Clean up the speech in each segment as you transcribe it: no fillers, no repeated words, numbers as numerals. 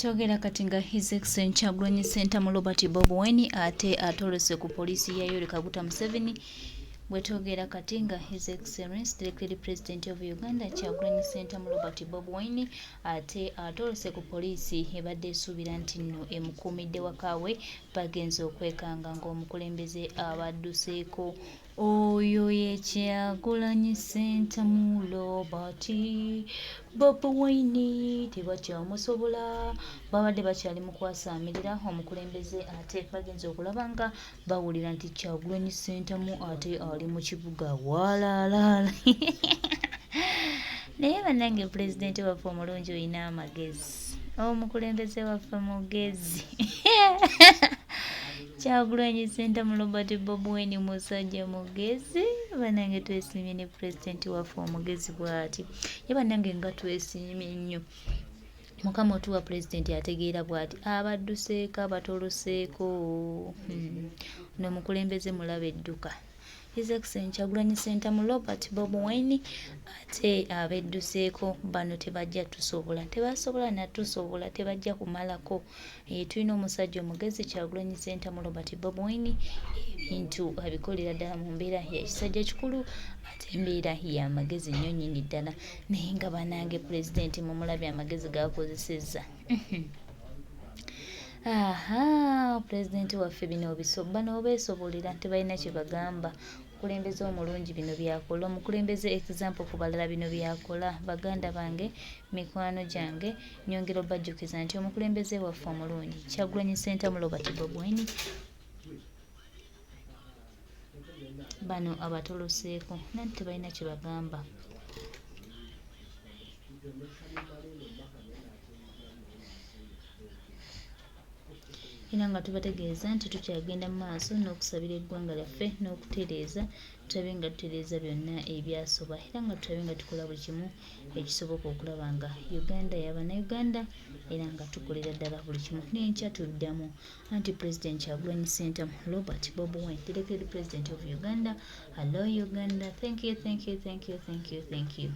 Bwetwogera kati nga His Excellency Kyagulanyi Ssentamu Robert Bobi Wine ate atolose ku poliisi ya Yoweri Kaguta Museveni. Bwetwogera kati nga His Excellency Directed President of Uganda Kyagulanyi Ssentamu Robert Bobi Wine ate atolose ku poliisi ebadde esuubira nti nno emukuumidde waka we, bagenze okwekanga ng'omukulembeze abadduseeko. Oyo ye Kyagulanyi Ssentamu Robert Bobi Wine, tebakyamusobola. Babadde bakyali mu kwasaamirira omukulembeze ate bagenze okulaba nga bawulira nti Kyagulanyi Ssentamu ate ali mu kibuga walaalaala. Naye bannange, pulezidenti waffe omulungi olina amagezi, omukulembeze waffe mugezi. Kyagulanyi Ssentamu Robert Bobi Wine musajja mugezi. Bannange, twesiimye ne pulezidenti waffe omugezi bw'ati. Ye bannange, nga twesiimye nnyo. Mukama otuwa pulezidenti ategeera bw'ati, abadduseeko, abatoloseeko. Ono omukulembeze mulaba edduka. His Excellency Kyagulanyi Ssentamu Robert Bobi Wine ate abedduseeko. Bano tebajja tusobola, tebasobola natusobola, tebajja kumalako. Tulina omusajja omugezi Kyagulanyi Ssentamu Robert Bobi Wine, ebintu abikolera ddala mu mbeera ya kisajja kikulu ate embeera y'amagezi nnyo nnyini ddala. Naye nga banange, pulezidenti mumulabye amagezi g'akozesezza. Aha, pulezidenti waffe bino bano obeesobolera, tebalina kye bagamba. Omukulembeze omulungi bino byakola, omukulembeze example ku balala bino byakola. Baganda bange, mikwano gyange, nyongera obajjukiza nti omukulembeze waffe omulungi Kyagulanyi Ssentamu Robert Bobi Wine bano abatoloseeko nanti tebalina kye bagamba. Era nga tubategeeza nti tukyagenda mu maaso n'okusabira eggwanga lyaffe n'okutereeza, tulabe nga tutereeza byonna ebyasoba, era nga tulabe nga tukola buli kimu ekisoboka okulaba nga Uganda y'Abannayuganda, era nga tukolera ddala buli kimu. N'enkya tuddamu anti President Kyagulanyi Ssentamu Robert Bobi Wine, elected President of Uganda. Hello Uganda, thank you, thank you, thank you, thank you, thank you.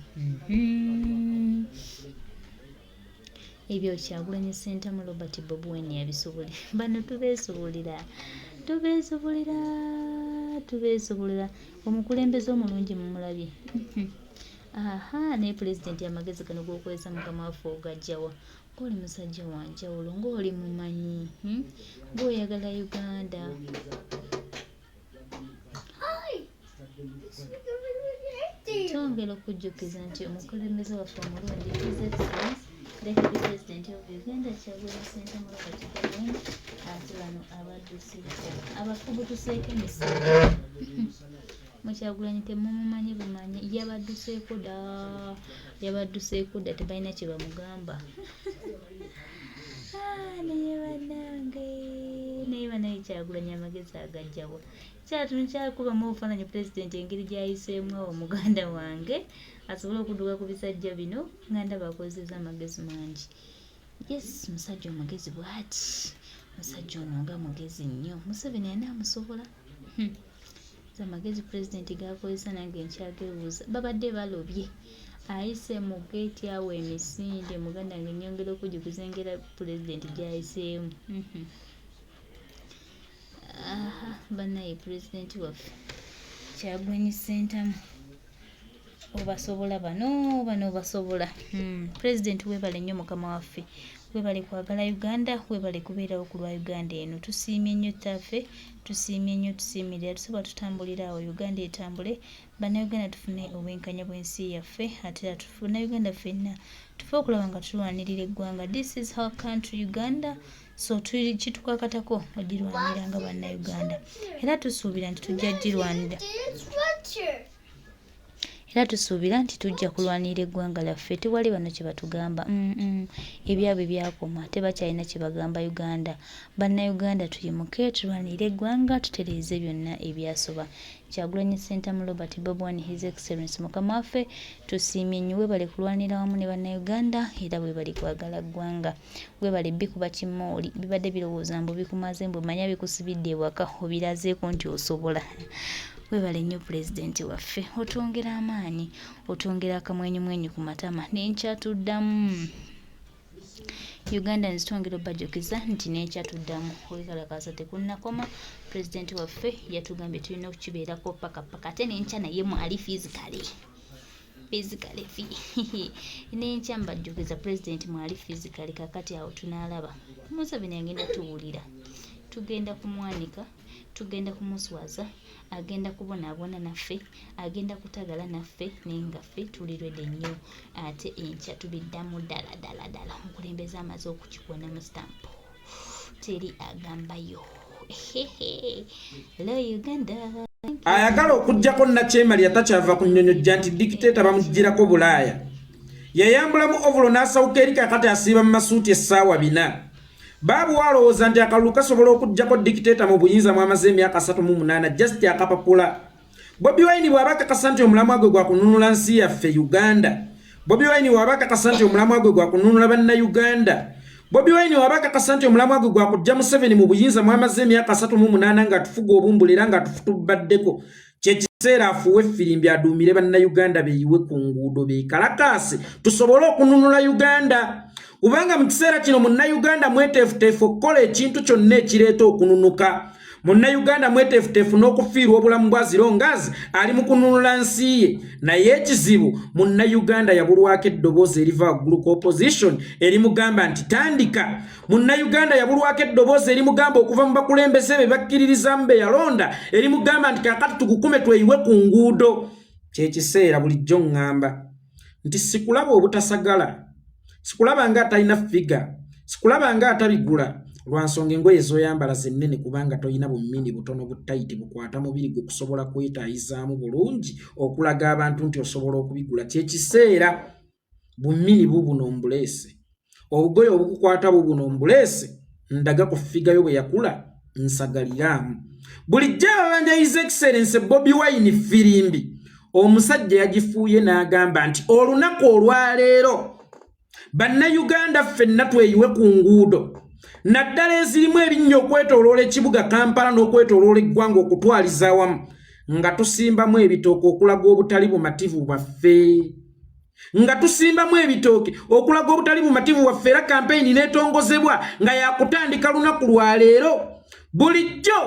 Ebyo Kyagulanyi Ssentamu Robert Bobi Wine yabisobole. Bano tubeesobolera, tubeesobolera, tubeesobolera. Omukulembeze omulungi mumulabye. Aha, naye pulezidenti, amagezi gano g'okozesa, mukama waffe, ogajjawa? Ng'oli musajja wa njawulo, ng'oli mumanyi, Ng'oyagala Uganda. Hi! Twongera okujjukiza nti omukulembeze waffe omulungi, His Excellence Deputy President of Uganda Kyagulanyi Ssentamu Robert Bobi Wine, ate bano abadduseeko, abafubutuseeko emisango. Mukyagulanyi temumumanyi bumanyi, yabadduseeko dda, yabadduseeko dda, tebalina kye bamugamba. Ah, naye bannange, naye banaye, Kyagulanyi amagezi agajjawa? Kyatuno kyakubamu obufaananyi pulezidenti engeri gy'ayiseemu awo muganda wange asobole okudduka ku bisajja bino, nga ndaba akozesezza amagezi mangi. Yes, musajja omugezi bw'ati, musajja ono nga mugezi nnyo. Museveni anaamusobola? Amagezi pulezidenti g'akozesa nange nkyageebuuza. Babadde balobye, ayise mu geeti awo emisinde. Muganda wange, nnyongera okujjukiza engeri pulezidenti gy'ayiseemu. Aha, bannaye, pulezidenti waffe Kyagulanyi Ssentamu obasobola bano, bano obasobola. Pulezidenti weebale nnyo, mukama waffe, weebale kwagala Uganda, weebale kubeerawo ku lwa Uganda eno. Tusiimye nnyo ttaffe, tusiimye nnyo, tusiimirira. Tusobola tutambulira awo Uganda etambule, Bannayuganda tufune obwenkanya bw'ensi yaffe, ate era Bannayuganda ffenna tufe okulaba nga tulwanirira eggwanga. This is our country Uganda, so kitukakatako ogirwanira nga Bannayuganda, era tusuubira nti tujja girwanira, era tusuubira nti tujja kulwanirira eggwanga lyaffe. Tewali bano kye batugamba. Ebyabwe byakoma, tebakyalina kye bagamba Uganda. Bannayuganda tuyimuke, tulwanirire eggwanga, tutereeze byonna ebyasoba. Kyagulanyi Ssentamu Robert Bobi Wine, His Excellence, mukama waffe, tusiimye nnyo, weebale kulwanira wamu ne Bannayuganda, era weebale kwagala ggwanga, weebale bikuba kimmooli bibadde birowooza mbu bikumaze, mbu manya bikusibidde ewaka, obirazeeko nti osobola. Weebale nnyo pulezidenti waffe, otwongera amaanyi, otwongera akamwenyumwenyu ku matama. N'enkyatuddamu. Ugandans, twongera obajjukiza nti n'enkya tuddamu okwekalakaasa, tekunnakoma. Pulezidenti waffe yatugambye tulina okukibeerako paka paka, ate n'enkya naye mwali physically n'enkya mbajjukiza pulezidenti mwali physically. Kakati awo tunaalaba Museveni agenda tuwulira, tugenda kumwanika, tugenda kumuswaza, agenda kubonaabona naffe, agenda kutagala naffe, naye nga ffe tuli ready nnyo. Ate enkya tubiddamu ddala ddala ddala. Omukulembeze amaze okukikona mu stamp, teri agambayo. Hello Uganda. Ayagala okuggyako Nakyemalya takyava ku nnyonyo nti dictator bamuggyirako Bulaaya. Yayambulamu overall n'asawuka eri, kakati asiiba mu masuuti essaawa 4. Baabuwa alowooza nti akalulu kasobola okuggyako dictator mu buyinza mwamaze emyaka 38, just akapapula. Bobi Wine bw'aba akakasa nti omulamwa gwe gwa kununula nsi yaffe Uganda, Bobi Wine bw'aba akakasa nti omulamwa gwe gwa kununula Bannayuganda, Bobi Wine waba akakasa nti omulamwa gwe gwa kujja Museveni mu buyinza mwamaze emyaka 38 ng'atufuga obumbula era ng'atufutubaddeko, kyekiseera afuuwe effirimbi, aduumire Bannayuganda beeyiwe ku nguudo, beekalakaase, tusobole okununula Uganda. Kubanga mu kiseera kino Munnayuganda mweteefuteefu okukola ekintu kyonna ekireeta okununuka. Munnayuganda mweteefuteefu n'okufiirwa obulamu bwa zirongazi ali mu kununula nsi ye. Naye ekizibu, Munnayuganda yabulwako eddoboozi eriva waggulu ku opposition erimugamba nti tandika. Munnayuganda yabulwako eddoboozi erimugamba okuva mu bakulembeze be bakkiririzaamu be yalonda, erimugamba nti kakati tukukume, tweyiwe ku nguudo. Kyekiseera. Bulijjo ŋŋamba nti sikulaba obutasagala, sikulaba nga atalina figure, sikulaba nga atabigula lwa nsonga engoye z'oyambala zennene, kubanga tolina bumini butono bu tight bukwata mubiri gwe kusobola kwetaayizaamu bulungi okulaga abantu nti osobola okubigula. Kyekiseera bumini bubuno mbuleese, obugoye obukukwata bubuno mbuleese, ndaga ku figure yo bwe yakula, nsagaliraamu. Bulijjo ababanja His Excellence Bobi Wine firimbi, omusajja yagifuuye n'agamba nti olunaku olwaleero Bannayuganda ffenna tweyiwe ku nguudo, naddala ezirimu ebinnya okwetooloola ekibuga Kampala n'okwetooloola eggwanga okutwaliza awamu, nga tusimbamu ebitooke okulaga obutali bumativu bwaffe, nga tusimbamu ebitooke okulaga obutali bumativu bwaffe. Era kampeyini n'etongozebwa nga yakutandika lunaku lwaleero. Bulijjo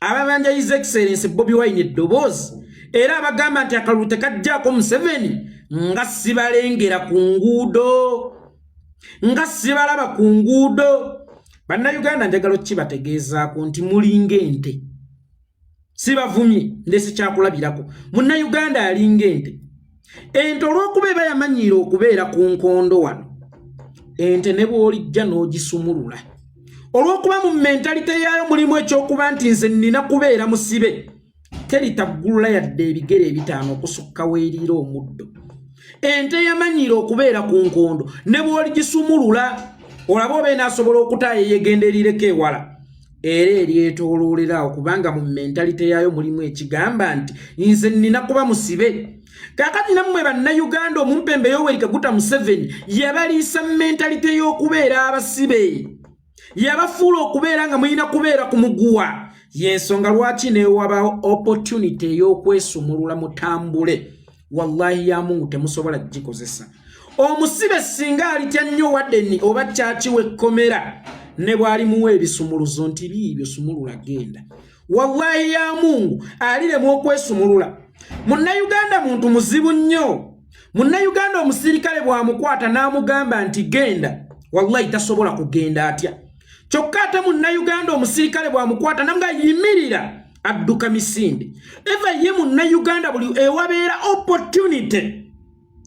ababanja His Excellence Bobi Wine eddoboozi era abagamba nti akalulu tekajjaako Museveni, nga sibalengera ku nguudo, nga sibalaba ku nguudo. Bannayuganda, njagala okkibategeezaako nti mulinga ente. Sibavumye, ndese kyakulabirako. Munnayuganda alinga ente. Ente olw'okuba eba yamanyiira okubeera ku nkondo wano, ente ne bw'olijja n'ogisumulula, olw'okuba mu mentality yaayo mulimu ekyokuba nti nze nnina kubeera musibe, teritaggulula yadde ebigere 5 okusukka weeriira omuddo. Ente yamanyiira okubeera ku nkondo, ne bw'oligisumulula olaba oba enaasobola okutaayo eyegenda erireko ewala, era eryetooloolerawo, kubanga mu mentality yaayo mulimu ekigamba nti nze nnina kuba musibe. Kaakati nammwe Bannayuganda, omumpembe Yoweri Kaguta Museveni yabaliisa mentality y'okubeera abasibe, yabafuula okubeera nga mulina kubeera ku muguwa. Yensonga lwaki newabaawo opportunity ey'okwesumulula mutambule, wallahi ya Mungu temusobola gikozesa. Omusibe singa alitya nnyo warden oba kyaki wekkomera, ne bw'alimuwa ebisumuluzo nti biibyo, sumulula genda, wallahi ya Mungu aliremu okwesumulula. Munnayuganda muntu muzibu nnyo. Munnayuganda omusirikale bw'amukwata n'amugamba nti genda, wallahi tasobola kugenda, atya. Kyokka ate Munnayuganda omusirikale bw'amukwata namuga yimirira, adduka misinde. Eva ye Munnayuganda buli ewabeera opportunity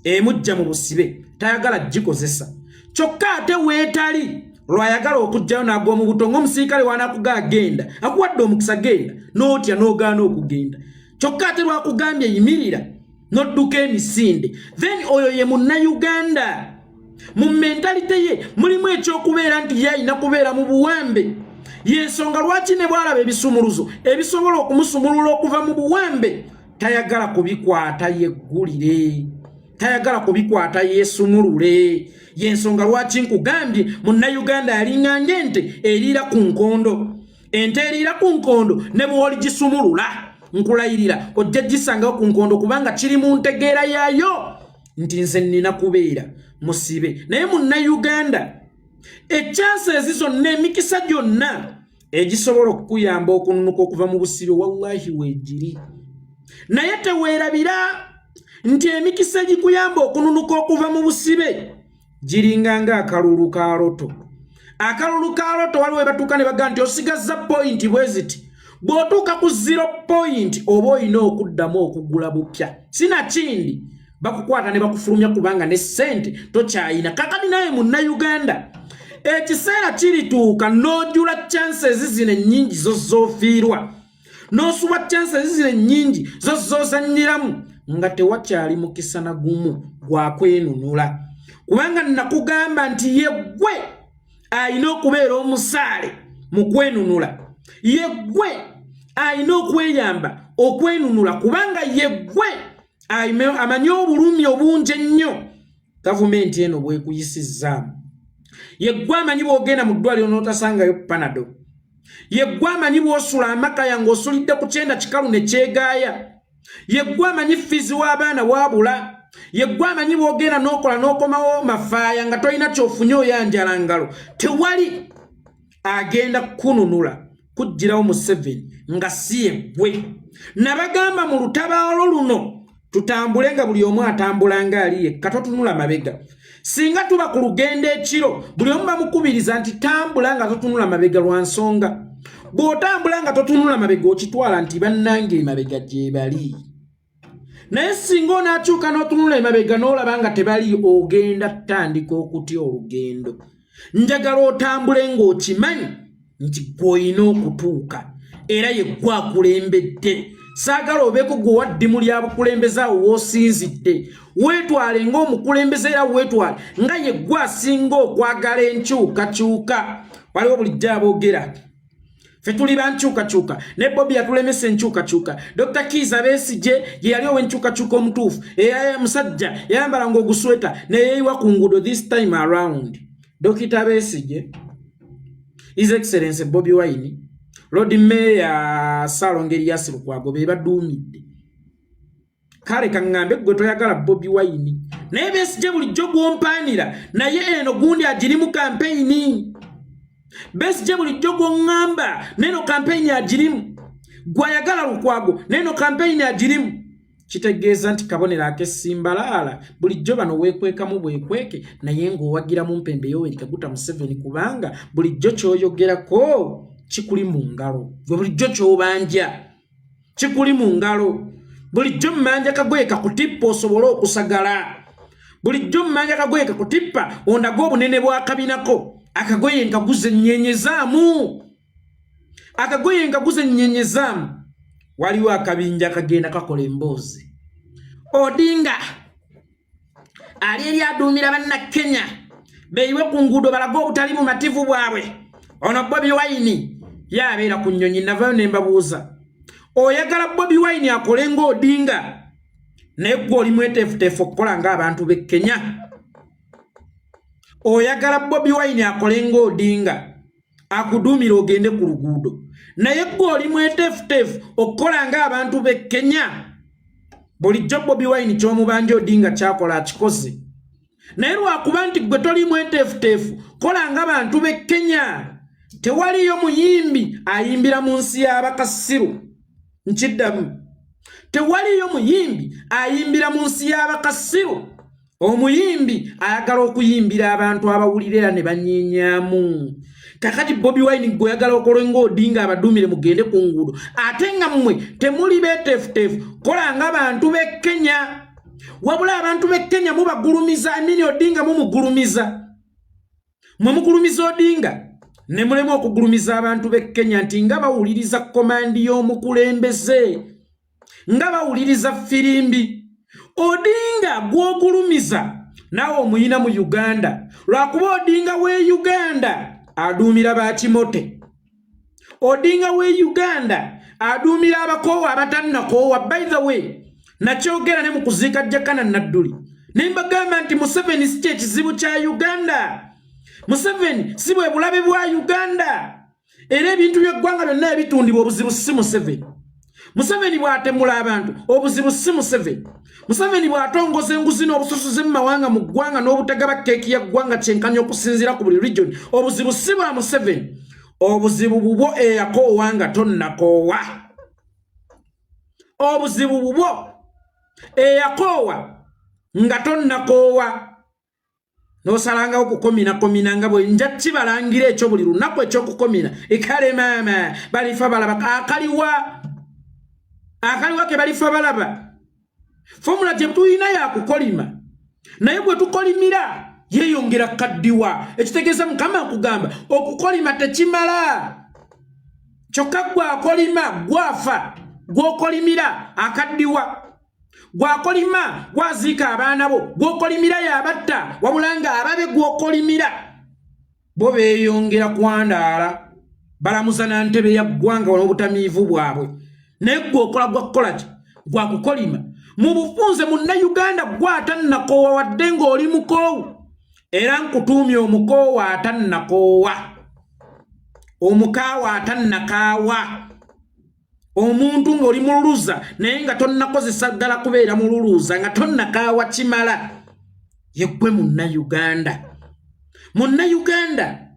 emujja mu busibe tayagala gikozesa, kyokka ate weetali lwayagala okugjayo n'agwa mu buto ng'omusirikale wanakuga agenda akuwadde omukisa genda, n'otya n'ogaana okugenda, kyokka ate lwakugambye yimirira n'odduka emisinde. Then oyo ye Munnayuganda. Mu mentality ye mulimu ekyokubeera nti ye alina kubeera mu buwambe. Yensonga lwaki ne bwalaba ebisumuluzo ebisobola okumusumulula okuva mu buwambe tayagala kubikwata yeggulire, tayagala kubikwata yeesumulule. Yensonga lwaki nkugambye Munnayuganda alinga ng'ente eriira ku nkondo. Ente eriira ku nkondo ne bw'oligisumulula, nkulayirira ojja gisangawo ku nkondo, kubanga kiri mu ntegeera yaayo nti nze nnina kubeera musibe. Naye Munnayuganda Ekyansi ezi zonna, emikisa gyonna egisobola okukuyamba okununuka okuva mu busibe, wallahi weegiri. Naye teweerabira nti emikisa egikuyamba okununuka okuva mu busibe giringa ng'akalulu ka loto. Akalulu ka loto waliwo webatuuka ne bagamba nti osigazza poyinti bwe ziti, bw'otuuka ku zero point oba olina okuddamu okugula bupya, sinakindi bakukwata ne bakufulumya kubanga ne ssente tokyayina. Kakati naye Munnayuganda, ekiseera kirituuka n'ojula chances zino ennyingi zo z'ofiirwa, n'osubwa chances zino ennyingi zo z'ozannyiramu nga tewakyali mukisa na gumu gwakwenunula, kubanga nakugamba nti yeggwe alina okubeera omusaale mu kwenunula, yeggwe alina okweyamba okwenunula, kubanga yeggwe amanyi obulumi obungi ennyo gavumenti eno bwekuyisizzaamu. Yeggwe amanyi bw'ogenda mu ddwaliro n'otasangayo Panado. Yeggwe amanyi bw'osula amakaya ng'osulidde ku kyenda kikalu ne kyegaaya. Yeggwe amanyi fiizi w'abaana waabula. Yeggwe amanyi bw'ogenda n'okola n'okomawo mafaaya nga tolina kyofunye, oyanjala ngalo. Tewali agenda kukununula kuggyirawo Museveni nga si yeggwe. Nabagamba mu lutabaalo luno tutambule nga buli omu atambula nga ali yekka, totunula mabega. Singa tuba ku lugendo ekiro, buli omu bamukubiriza nti tambula nga totunula mabega, lwa nsonga bw'otambula nga totunula mabega okitwala nti bannange emabega gye bali. Naye singa onaakyuka n'otunula emabega n'olaba nga tebali, ogenda tutandika okutya olugendo. Njagala otambule ng'okimanyi nti gw'olina okutuuka era ye gwe akulembedde. Saagala obeeko gwe waddimu lya bukulembeze awo w'osinzidde. Weetwale ng'omukulembeze era weetwale nga ye gwe asinga okwagala enkyukakyuka. Waliwo bulijjo aboogera, ffe tuli ba nkyukakyuka, ne Bobi yatulemesa enkyukakyuka. Dr Kiiza Besigye ye yali ow'enkyukakyuka omutuufu, era musajja yayambala ng'ogusweta neyeeyiwa ku nguudo. This time around, Dr Besigye, His Excellence Bobi Wine, Lord Mayor Ssalongo Erias Lukwago be baduumidde. Kale kaŋŋambe, gwe toyagala Bobi Wine, naye Besigye bulijjo gwompaanira, naye eno gundi agirimu kampeyini. Besigye bulijjo gwoŋŋamba, neno kampeyini agirimu. Gwayagala Lukwago, neno kampeyini agirimu. Kitegeeza nti kabonero ak'essimbalaala. Bulijjo bano weekwekamu bwekweke, naye ng'owagira mu mpembe Yoweri Kaguta Museveni, kubanga bulijjo ky'oyogerako kikuli mu ngalo. Gwe bulijjo ky'obanja kikuli mu ngalo. Bulijjo mmanja kagoye kakutippa osobole okusagala. Bulijjo mmanja kagoye kakutippa ondage obunene bw'akabinako. Akagoye nkaguze nnyenyezaamu, akagoye nkaguze nnyenyezaamu. Waliwo akabinja akagenda kakola emboozi. Odinga ali eri aduumira Bannakenya beeyiwe ku nguudo balage obutali bumativu bwabwe. Ono Bobi Wine ye abeera ku nnyonyi. Navayo ne mbabuuza, oyagala Bobi Wine akole ng'Odinga, naye gwe oli mweteefuteefu okukola ng'abantu b'e Kenya? Oyagala Bobi Wine akole ng'Odinga, akuduumira ogende ku luguudo, naye gwe oli mweteefuteefu okukola ng'abantu b'e Kenya? Bulijjo Bobi Wine ky'omubanja Odinga kyakola akikoze, naye lwakuba nti gwe toli mweteefuteefu kola nga bantu b'e Kenya. Tewaliyo muyimbi ayimbira mu nsi y'abakasiru. Nkiddamu, tewaliyo muyimbi ayimbira mu nsi y'abakasiru. Omuyimbi ayagala okuyimbira abantu abawulira era ne banyenyaamu. Kakati Bobi Wine gwe oyagala okole ng'Odinga, abaduumire mugende ku nguudo, ate nga mmwe temuli beeteefuteefu kola nga bantu b'e Kenya. Wabula abantu b'e Kenya mubagulumiza, Amini Odinga mumugulumiza, mwe mugulumiza Odinga ne mulema okugulumiza abantu b'e Kenya nti nga bawuliriza command y'omukulembeze, nga bawuliriza firimbi. Odinga gw'ogulumiza naawe omuyina mu Uganda, lwakuba Odinga w'e Uganda aduumira bakimote. Odinga w'e Uganda aduumira abakoowa abatannakoowa. By the way, nakyogera ne mu kuziika Jakana Nadduli ne mbagamba nti Museveni si kyekizibu kya Uganda, Museveni si bwe bulabe bwa Uganda, era ebintu by'eggwanga byonna ebitundibwa, obuzibu si Museveni. Museveni bw'atemula abantu, obuzibu si Museveni. Museveni bw'atongoza enguzi n'obusosoze mu mawanga mu ggwanga n'obutagaba keeki ya ggwanga kyenkanyi okusinziira ku buli region, obuzibu si bwa Museveni, obuzibu bubwo eyakoowa nga tonnakoowa. Obuzibu bubwo eyakoowa nga tonnakoowa n'osalangawo kukominakomina nga bwe nja kibalangira ekyo buli lunaku ekyokukomina. Ekale maama balifa balaba akaliwa akaliwa ke balifa balaba. Fomula gye tulina yakukolima, naye gwe tukolimira yeeyongera kaddiwa, ekitegeeza Mukama nkugamba okukolima tekimala. Kyokka gwe akolima gwafa, gwokolimira akaddiwa, gwakolima gwaziika abaana bo, gwokolimira yabatta, wabula nga ababe gwokolimira bo beeyongera kwandaala, balamuza na ntebe ya ggwanga n'obutamiivu bwabwe. Naye gwe okola gwakukola ki? Gwakukolima. Mu bufunze Munnayuganda gwe atannakoowa, wadde ng'oli mukoowu, era nkutuumye omukoowa atannakoowa, omukaawa atannakaawa, omuntu ng'oli mululuza naye nga tonnakozesa ddala kubeera mululuuza, nga tonnakaawa kimala. Yeggwe Munnayuganda. Munnayuganda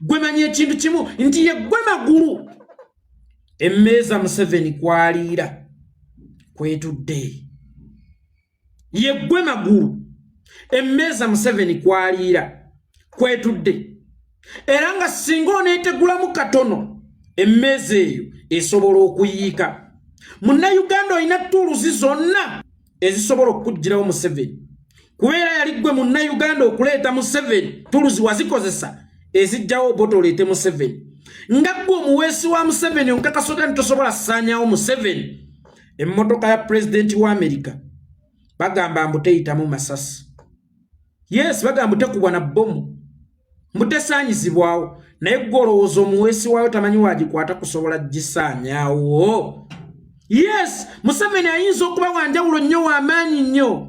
gwe manya ekintu kimu nti yeggwe magulu emmeeza Museveni kwaliira kwetudde. Yeggwe magulu emmeeza Museveni kwaliira kwetudde, era nga singa oneetegulamu katono emmeeza eyo esobola okuyiika. Munnayuganda olina tools zonna ezisobola okukuggyirawo Museveni, kubeera yali ggwe Munnayuganda okuleeta Museveni. Tools wazikozesa ezijjawo obote oleete Museveni. Nga ggwe omuweesi wa Museveni, onkakasota nti tosobola saanyawo Museveni. Emmotoka ya pulezidenti wa Amerika bagamba mbu teyitamu masasi. Yes, bagamba mbu tekubwa na bbomu, mbu tesaanyizibwawo, naye ggwe olowooza omuweesi waayo tamanyi waagikwata kusobola gisaanyaawo? Yes, Museveni ayinza okuba wanjawulo nnyo, w'amaanyi nnyo,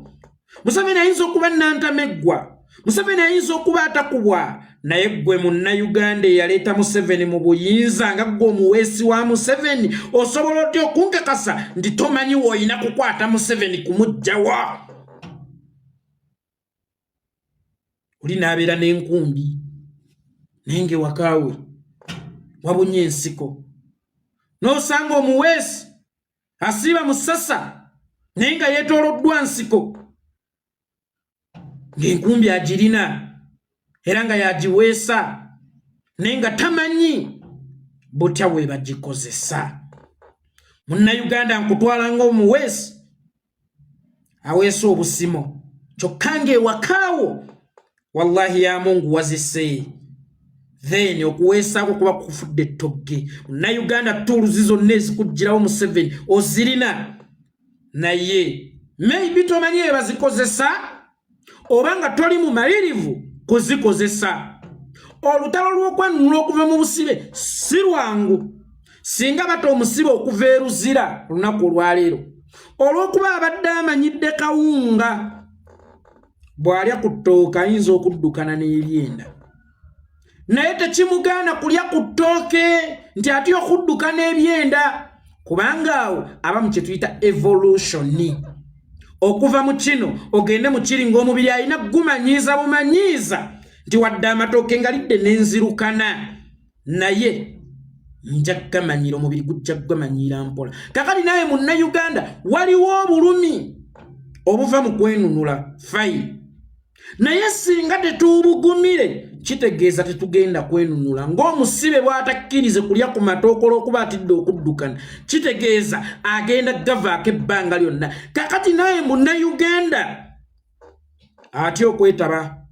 Museveni ayinza okuba nantameggwa, Museveni ayinza okuba atakubwa, naye ggwe Munnayuganda eyaleeta Museveni mu buyinza, nga ggwe omuweesi wa Museveni, osobola otya okunkakasa nti tomanyi w'olina kukwata Museveni kumuggyawo? Oli n'abeera n'enkumbi naye ng'ewakaawe wabunye ensiko, n'osanga omuweesi asiiba mu ssasa naye nga yeetooloddwa nsiko, ng'enkumbi agirina era nga yagiweesa, naye nga tamanyi butya bwe bagikozesa. Munnayuganda, nkutwala ng'omuweesi aweesa obusimo, kyokka ng'ewakaawo wallahi ya Mungu wazise, then okuweesaako kuba kufudde ettogge. Munnayuganda, tools zonna ezikuggyirawo Museveni ozirina, naye maybe tomanyi bye bazikozesa oba nga toli mumalirivu kuzikozesa. Olutalo lw'okwenunula okuva mu busibe si lwangu. Singa bata omusibe okuva eruzira olunaku olwaleero, olw'okuba abadde amanyidde kawunga, bw'alya ku ttooke ayinza okuddukana n'ebyenda, naye tekimugaana kulya ku ttooke nti atya okudduka n'ebyenda, kubanga awo aba mu kye tuyita evolution, okuva mu kino ogende mu kiri, ng'omubiri alina gumanyiiza bumanyiiza nti wadde amatooke nga lidde n'enzirukana, naye nja kugamanyira, omubiri gujja kugamanyiira mpola. Kakati naye Munnayuganda, waliwo obulumi obuva mu kwenunula, fine, naye singa tetuubugumire kitegeeza tetugenda kwenunula. Ng'omusibe bw'atakkirize kulya ku matooke olw'okuba atidde okuddukana, kitegeeza agenda gavaako ebbanga lyonna. Kakati naye Munnayuganda atya okwetaba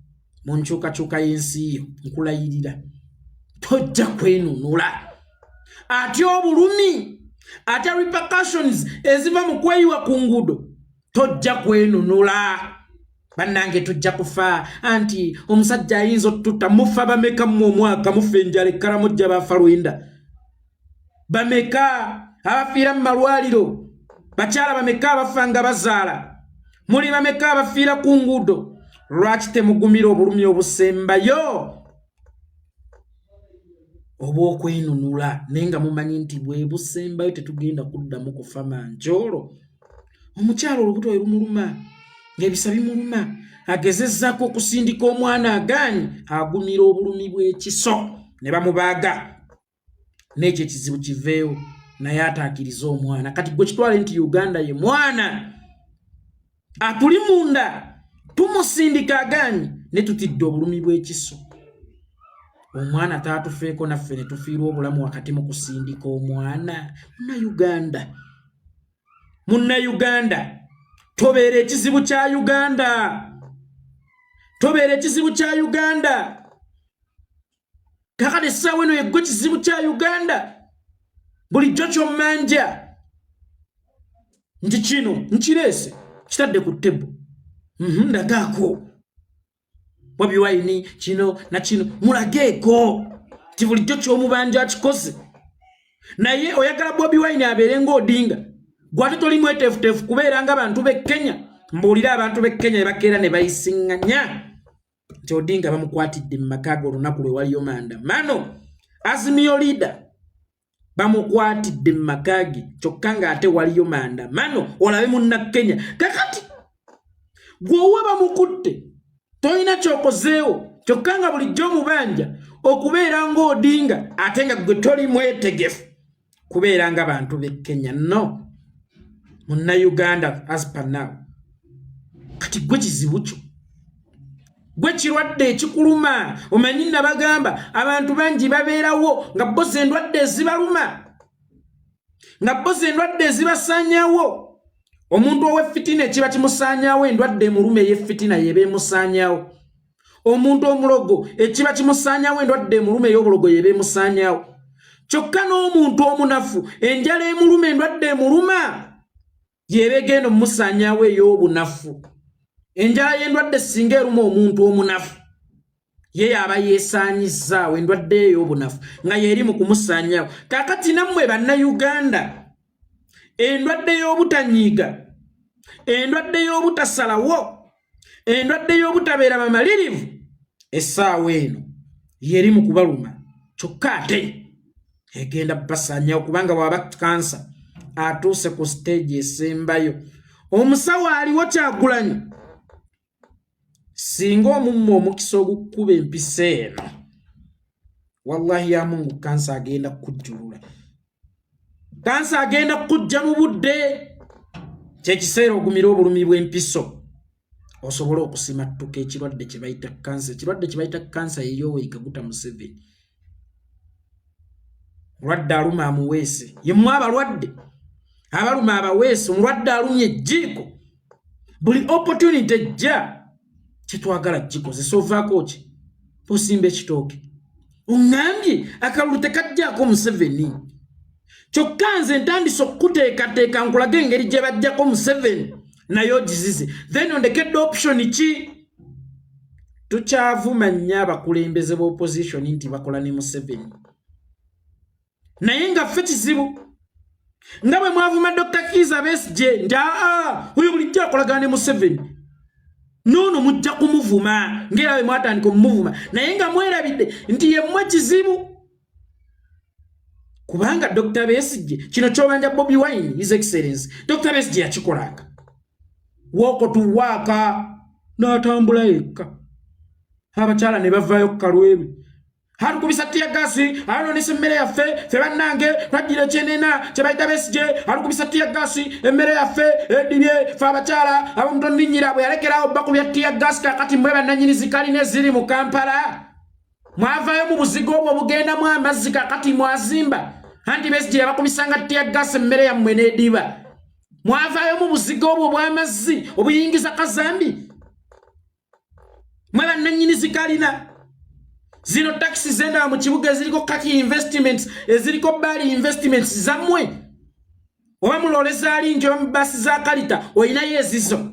mu nkyukakyuka y'ensi yo, nkulayirira tojja kwenunula. Atya obulumi, atya repercussions eziva mu kweyiwa ku nguudo, tojja kwenunula. Bannange, tujja kufa, anti omusajja ayinza otutta. Mufa bameka mmwe omwaka? Mufa enjala ekkalamujja, bafa lwenda. Bameka abafiira mu malwaliro? Bakyala bameka abafa nga bazaala? Muli bameka abafiira ku nguudo? Lwaki temugumira obulumi obusembayo obw'okwenunula, naye nga mumanyi nti bwe busembayo, tetugenda kuddamu kufa manjoolo? Omukyala olubuto we lumuluma ng'ebisa bimuluma, agezezzaako okusindika omwana agaanyi, agumira obulumi bw'ekiso ne bamubaaga n'ekyo ekizibu kiveewo, naye ataakiriza omwana. Kati gwe kitwale nti Uganda ye mwana atuli munda, tumusindika agaanyi ne tutidde obulumi bw'ekiso. Omwana taatufeeko naffe ne tufiirwa obulamu wakati mu kusindika omwana. Munnayuganda, Munnayuganda, tobeera ekizibu kya Uganda, tobeera ekizibu kya Uganda. Kakati essaawa eno yeggwe kizibu kya Uganda. Bulijjo kyommanja nti kino nkireese kitadde ku tebo, ndagaako Bobi Wine kino na kino, mulageeko nti bulijjo kyomubanja akikoze. Naye oyagala Bobi Wine abeere ng'Odinga, gwate toli mweteefuteefu kubeera nga bantu b'e Kenya. Mbuulire, abantu b'e Kenya ne bakeera ne bayisiŋŋanya nti Odinga bamukwatidde mu maka ge olunaku lwe waliyo maandamano, Azimio leader bamukwatidde mu maka ge, kyokka ng'ate waliyo maandamano. Olabe Munnakenya kakati gweowa bamukutte, tolina kyokozeewo, kyokka nga bulijjo omubanja okubeera ng'Odinga, ate nga gwe toli mwetegefu kubeera nga bantu b'e Kenya. No Munnayuganda, as per now kati gwe kizibu kyo, gwe kirwadde ekikuluma. Omanyi nabagamba abantu bangi babeerawo nga boza endwadde ezibaluma, nga boza endwadde ezibasaanyawo. Omuntu ow'effitina ekiba kimusaanyawo, endwadde emuluma ey'effitina yeba emusaanyawo. Omuntu omulogo ekiba kimusaanyawo, endwadde emuluma ey'obulogo yeba emusaanyawo. Kyokka n'omuntu omunafu enjala emuluma, endwadde emuluma yeba egenda omumusaanyawo ey'obunafu. Enjala y'endwadde singa eruma omuntu omunafu, ye yaba yeesaanyizaawo endwadde ey'obunafu nga yeeri mu kumusaanyaawo. Kaakati nammwe Bannayuganda, endwadde y'obutanyiiga, endwadde y'obutasalawo, endwadde y'obutabeera bamalirivu, essaawa eno yeri mu kubaluma, kyokka ate egenda basaanyawo, kubanga bw'aba kansa atuuse ku stage esembayo, omusawo aliwo Kyagulanyi. Singa omumma omukisa ogukuba empisa eno, wallahi ya Mungu, kansa agenda kukujjulula, kansa agenda kukujja mu budde. Kyekiseera ogumire obulumi bw'empiso osobole okusimattuka ekirwadde kye bayita kansa. Ekirwadde kye bayita kansa yeyoweyi Kaguta Museveni. Mulwadde aluma amuweese, yemmwe abalwadde abaluma abaweese. Omulwadde alumya ejjiiko, buli opportunity ejja kyetwagala gikozesa. Ovaako ki osimba ekitooke? Oŋŋambye akalulu tekajjaako Museveni, kyokka nze ntandise okukuteekateeka nkulage engeri gye bajjako Museveni, naye ogizize. Then ondekedde option ki? Tukyavuma nnyo abakulembeze b'opposition nti bakola ne Museveni, naye nga ffe kizibu. Nga bwe mwavuma Dr Kiiza Besigye nti aa, oyo bulijjo akolagana ne Museveni, noono mujja kumuvuma ngaera bwe mwatandika omumuvuma, naye nga mwerabidde nti yemmwe kizibu, kubanga Dr Besigye kino kyobanja Bobi Wine, His Excellence Dr Besigye yakikolanga walk to work, n'atambula yekka, abakyala ne bavaayo ku kalweru, alukubisa tear gas, alonesa emmere yaffe. Fe bannange twajjira ekyenena kye bayita Besigye, alukubisa tear gas, emmere yaffe edibye. Fe abakyala abamutonninyira bwe yalekerawo bakubya tear gas. Kakati mmwe bannanyini zikalina eziri mu Kampala, mwavaayo mu buzigo obwo obugendamu amazzi, kakati mwazimba. Anti Besigye yabakubisanga tear gas, emmere yammwe n'ediba. Mwavaayo mu buzigo obwo obw'amazzi obuyingiza kazambi. Mwe bannannyini zikalina zino, takisi zendaba mu kibuga eziriko Kaki Investments, eziriko Bali Investments, zammwe? Oba muloole zaali nti oba mu baasi za kalita olinayo ezizo?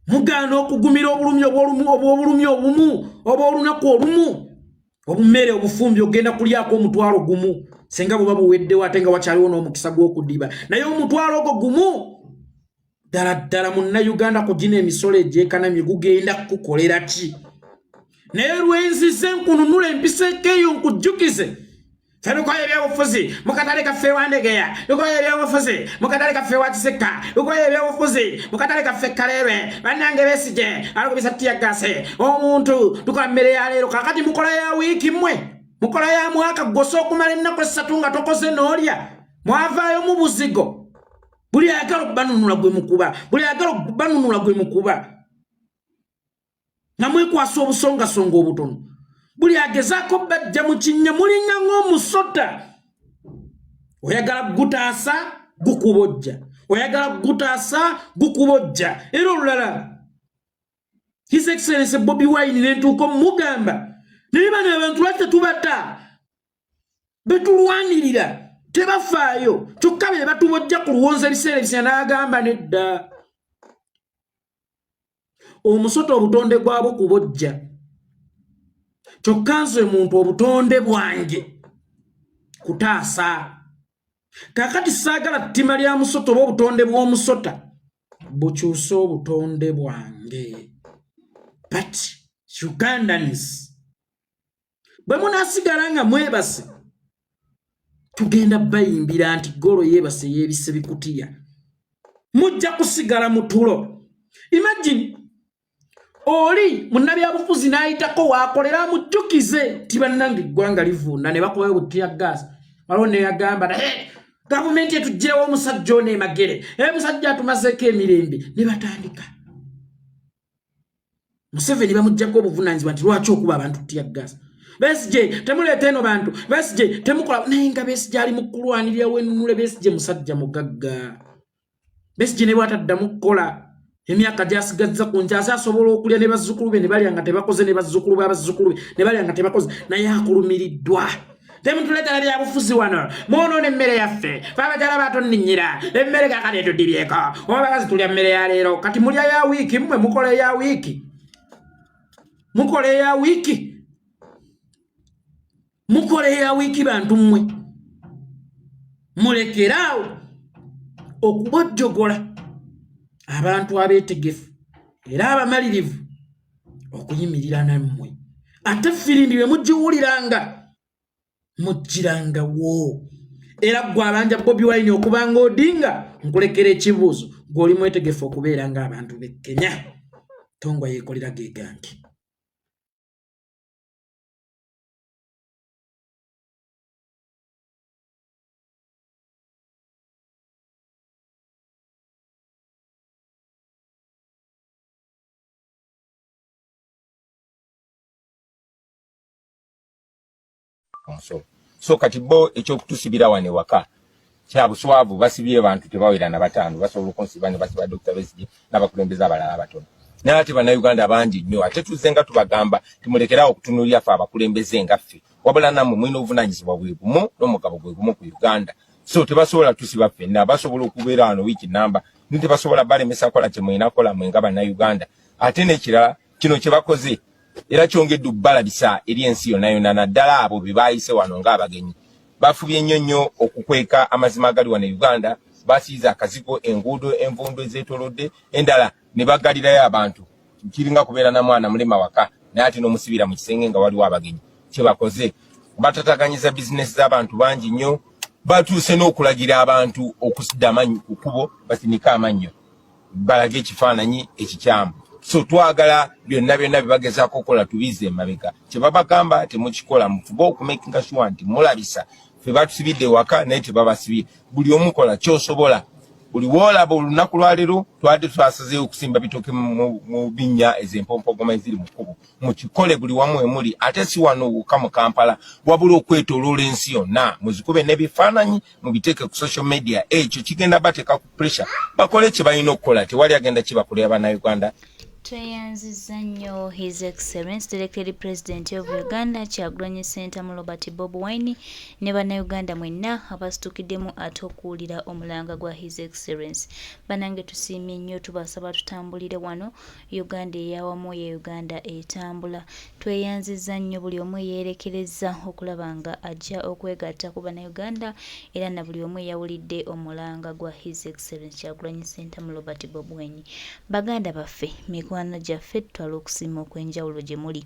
Mugaana okugumira obulumi obw'obulumi obumu obw'olunaku olumu, obumere obufumbi ogenda kulyako 10,000, senga buba buweddewo, ate nga wakyaliwo n'omukisa gw'okudiba, naye 10,000 ogwo gumu ddala ddala Munnayuganda ku gino emisolo egyekanamye gugenda kukukolera ki? Naye lwenzize nkununula empiseeko eyo nkujjukize. Ffe lukoye ebyobufuzi mu katale kaffe ewandegeya, lukoye ebyobufuzi mu katale kaffe ewa Kisekka, lukoye ebyobufuzi mu katale kaffe Kaleerwe. Bannange Besigye alukubisa ttiyaggaasi omuntu. Tukola mmere ya leero, kakati mukola ya wiiki, mmwe mukola ya mwaka. Ggosa okumala ennaku essatu nga tokoze n'olya. Mwavaayo mu buzigo. Buli ayagala okubanunula gwe mukuba, buli ayagala okubanunula gwe mukuba, nga mwekwasa obusongasonga obutono. Buli agezaako bajja mu kinnya, mulinga ng'omusota. Oyagala gutaasa, gukubojja, oyagala gutaasa, gukubojja. Era olulala His Excellency Bobi Wine nentuuka omugamba, naye bano abantu lwaki tetubatta? Betulwanirira tebafaayo, kyokka be batubojja ku luwonza ebiseera ebisinga. N'agamba nedda, omusota obutonde gwabwo kubojja, kyokka nze muntu obutonde bwange kutaasa. Kakati saagala ttima lya musota oba obutonde bw'omusota bukyuse obutonde bwange. But Ugandans, bwe munaasigala nga mwebase, tugenda bayimbira nti golo yeebase yeebise bikutiya. Mujja kusigala mu tulo. Imagine oli munnabyabufuzi n'ayitako waakolera amujjukize nti bannange eggwanga livunda, ne bakubayo buttiya gaasi. Waliwo neyagamba naye gavumenti etuggirewo omusajja ono emagere, omusajja atumazeeko emirembe, ne batandika Museveni bamuggyako obuvunaanyizibwa nti lwaki okuba abantu tear gas. Besigye temuleeta eno bantu, Besigye temukola. Naye nga Besigye ali mu kulwanirira wenunule. Besigye musajja mugagga. Besigye ne bwataddamu kukola emyaka gyasigazza ku nsi, ase asobola okulya ne bazzukulu be ne balya nga tebakoze, ne bazzukulu babazzukulu be ne balya nga tebakoze. Naye akulumiriddwa, temutuleetera byabufuzi wano, mwonoona emmere yaffe. Fe abakyala batonninyira emmere, kakati etudibyeko oba bakazi tulya mmere ya leero, kati mulya ya wiiki. Mmwe mukola eya wiiki, mukola eya wiiki, mukola eya wiiki. Bantu mmwe mulekeraawo okubojjogola abantu abeetegefu era abamalirivu okuyimirira nammwe. Ate firimbi bwe mugiwuliranga muggirangawo. Era gwe abanja Bobi Wine okubanga Odinga, nkulekera ekibuuzo: gwe oli mwetegefu okubeera ng'abantu b'e Kenya? Tongwa yeekolera gegange. Omusolo. So kati bo ekyokutusibira wano ewaka kya buswavu. Basibye bantu tebawera na bataano, basobola okunsiba ne basiba Dr. Besigye n'abakulembeze abalala abatono, naye ate Bannayuganda bangi nnyo. Ate tuzze nga tubagamba timulekerawo okutunuulira ffe abakulembeze nga ffe, wabula nammwe mulina obuvunaanyizibwa bwe bumu n'omugabo gwe gumu ku Uganda. So tebasobola tusiba ffenna, basobola okubeera wano wiiki namba, naye tebasobola balemesa kola kye mulina kola mwe nga Bannayuganda. Ate n'ekirala, kino kye bakoze era kyongedde okubalabisa eri ensi yonna yonna, naddala abo be baayise wano ng'abagenyi. Bafubye nnyo nnyo okukweka amazima agali wano e Uganda. Basiize akazigo enguudo envundu ezeetolodde endala ne baggalirayo abantu. Kiringa kubeera na mwana mulema waka naye ate n'omusibira mu kisenge nga waliwo abagenyi. Kye bakoze, batataganyiza bizinesi z'abantu bangi nnyo. Batuuse n'okulagira abantu okusidda amannyo ku kkubo, basinike amannyo balage ekifaananyi ekikyamu. So twagala byonna byonna byebagezaako okukola tubize emabega. Kyebabagamba temukikola, mufube okumakinga sure nti mulabisa fe batusibidde ewaka naye tebabasibye. Buli omu kola kyosobola. Buli woolaba olunaku lwaleero twadde twasazeeyo okusimba bitooke mu binnya, ezo empompogoma eziri mu kkubo. Mukikole buli wamu emuli, ate si wano wokka mu Kampala, wabula okwetoloola ensi yonna. Muzikube n'ebifaananyi mubiteeke ku social media. Ekyo kigenda bateeka ku pressure bakole kye balina okukola. Tewali agenda kibakolera, Bannayuganda. Tweyanziza nnyo His Excellence Directed President of Uganda Kyagulanyi Ssentamu Robert Bob Wine ne Bannayuganda mwenna abasitukiddemu ate okuwulira omulanga gwa His Excellence. Banange tusiimye nnyo, tubasaba tutambulire wano Uganda eyawamu ye Uganda etambula. Tweyanzizza nnyo buli omu eyeerekerezza okulaba nga ajja okwegatta ku Bannayuganda era na buli omu eyawulidde omulanga gwa His Excellence Kyagulanyi Ssentamu Robert Bobi Wine. Baganda baffe, mikwano gyaffe, tutwala okusiima okw'enjawulo gye muli.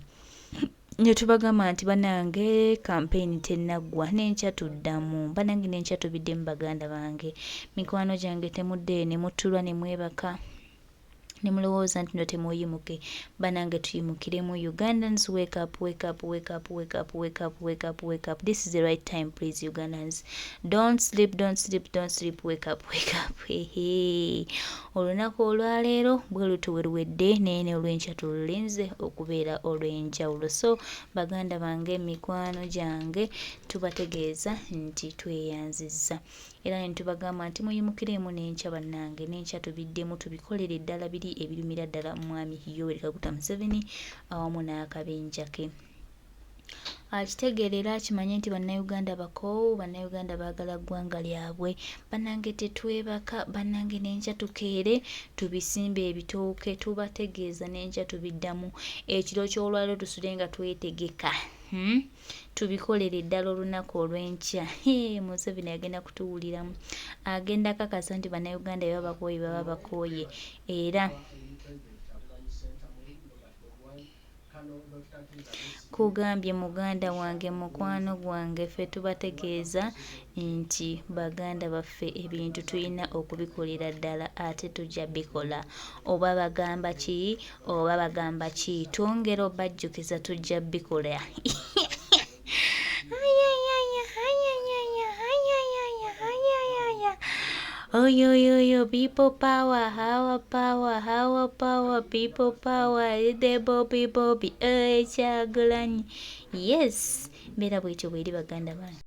Ne tubagamba nti banange kampeyini tennaggwa, n'enkya tuddamu. Banange n'enkya tubiddemu baganda bange, mikwano gyange, temuddeeyo ne mutulwa ne mwebaka ne mulowooza nti no temuyimuke. Banange tuyimukiremu. Ugandans, wake up, wake up, wake up, wake up, wake up, wake up, wake up. This is the right time. Please, Ugandans, don't sleep, don't sleep, don't sleep. Wake up, wake up. Hehe, olunaku olwaleero bwe luti we luwedde, naye ne olw'enkya tululinze okubeera olw'enjawulo. So baganda bange, mikwano gyange, tubategeeza nti tweyanzizza era ne tubagamba nti muyimukiremu n'enkya. Bannange, n'enkya tubiddemu, tubikolere ddala biri ebirumira ddala mwami Yoweri Kaguta Museveni awamu n'akabinja ke. Akitegeera era akimanye nti Bannayuganda bakoowu, Bannayuganda baagala ggwanga lyabwe. Bannange, tetwebaka. Bannange, n'enkya tukeere tubisimbe ebitooke. Tubategeeza n'enkya tubiddamu. Ekiro ky'olwaliro tusule nga twetegeka, Tubikolere ddala olunaku olw'enkya. Museveni agenda kutuwuliramu, agenda kakasa nti Bannayuganda baba bakooye, baba bakooye. Era kugambye muganda wange, mukwano gwange, ffe tubategeeza nti baganda baffe, ebintu tulina okubikolera ddala ate tujja bikola. Oba bagamba ki, oba bagamba ki, twongera obajjukiza tujja bikola. Oyoyoyo, people power, our power, our power, people power, the Bobi Bobi, Kyagulanyi. Yes, mbeera bwetyo bweri baganda bange.